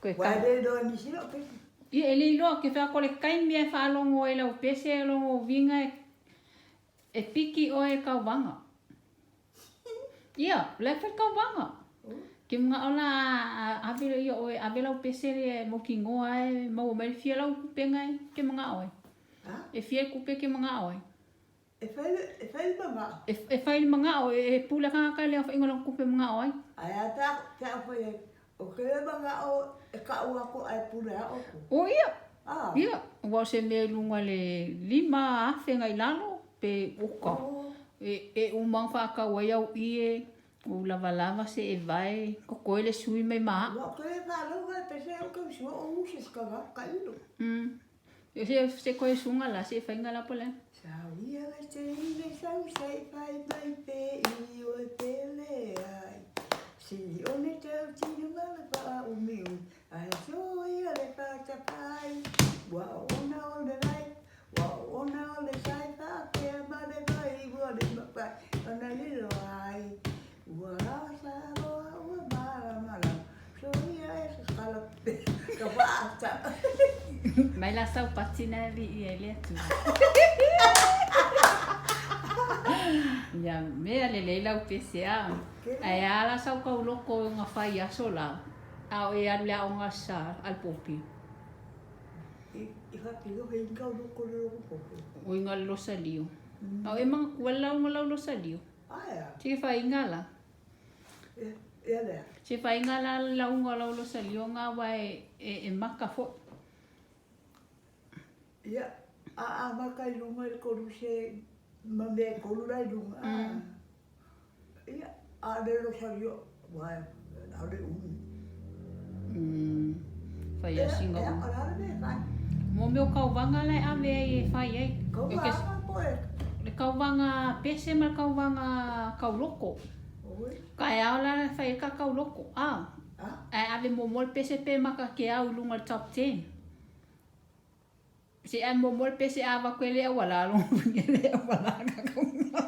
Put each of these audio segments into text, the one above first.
Koe Ua e le iloa e nisi lou pese. Ia, e le iloa, ke fai atu o le taimi e faalogo ai lau pese, logo uiga e, e piki oe e tauvaga. Ia, o la e fai tauvaga. Ke manao la a ave ia oe, ave lau pese lea e mautinoa lava e maua mai le fia lau kupega e ke manao ai. E fia le kupe ke manao ai. E fai e fai le manao. E fai le manao, e pule tagata i le aofaiga o lana tupe manao ai. Ae a pe a pe a fai ai, o kēia manao e kau aku ae pule lava ʻoukou. O ia, ia, ua o se mea i luga i le 5,000 agai lalo, pe oka, e uma ona faatau ai au ie, ua lavalava se e vae, totoe le sui mai ma au. Ua o kēia whanau e pese au kau sua o use se kanga ka ilo. Se se koe sunga la se fainga la pole. Sau ia le te ile sau se fai mai pe i o e pele ai. Si o ne tau tino ma le pa umi umi. Ai so ia le pa ta pai. Ua o ona o le lai. Ua o ona o le sai fa pea ma le vai ua le mapai. Ona lilo ai. Ua sa loa ua malamalama. So ia e se kala pe ka faata. Mai la sau pati na li ia le atu. Ia mea lelei lau pese a. Ae a la sau kau loko nga fai aso la. A o e alu le aoga sa al popi. I whapiro he inga o loko le loko popo. O inga le losa lio. A o e manga kua lau nga lau losa lio. Aea. Se whainga la. Ia lea. Se whainga la lauga o lau losa lio nga wa e maka foi. Ia, a a maka i lunga i le kolu se ma mea e kolu la i lunga. Ia, a le losa lio, wa a le umi. Whai a singa Ia, o la le mea e fai. Mo mea o kauvaga la e ave ai e fai ai. Kauvaga po e. Le kauvaga pese ma le kauvaga kauloko. Oi. Ka e ao la fai ai ka kauloko. A. Ae ave muamua le pese pe maka ke au i luga o le top 10. Se ave muamua le pese a avatu e le auala lona uiga e le auala ka kauga.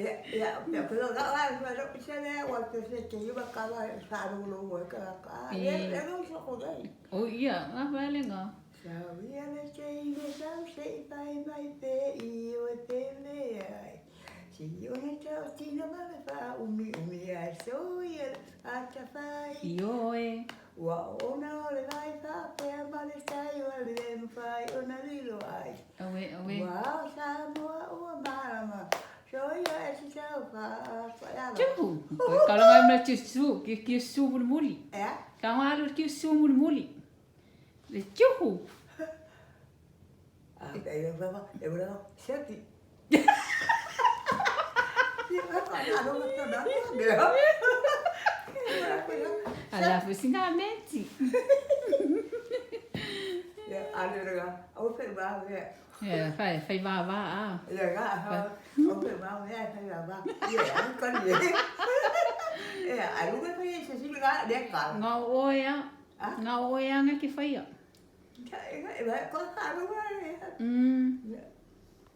Ia, ia, pe pe lo la la la pese le wa pese ke iwa ka la sa ro lo wa ka ka. Ia, ia lo so ko dai. O ia, nga whai nga. Sau ia le te ile sau se i pai mai pe i o e pele ai. Si o ne tau tino ma le wha umi umi ai so ia a ta whai. Ioe. Ua ona o le vai wha pea ma le tai o le le mwhai o na lilo ai. Awe, awe. Ua ao Samoa ua marama. So ia e se tau wha wha ala. Tuhu. Koe kalanga mai ki su, ki su mulimuli. Ea? Kalanga alu ki su mulimuli. Le tuhu. Ah, e ua e ua sepi. Ala fusinga meti. Ia, ale rega, au fe va ve. Ia, fai, fai va va a. Ia ga, au fe va ve, fai va va. Ia, au ka ni. Ia, alu ga fai se si ga le ka. Nga o ea. Nga o ea nga ke whaia. Ia, e va ko ka lu ga.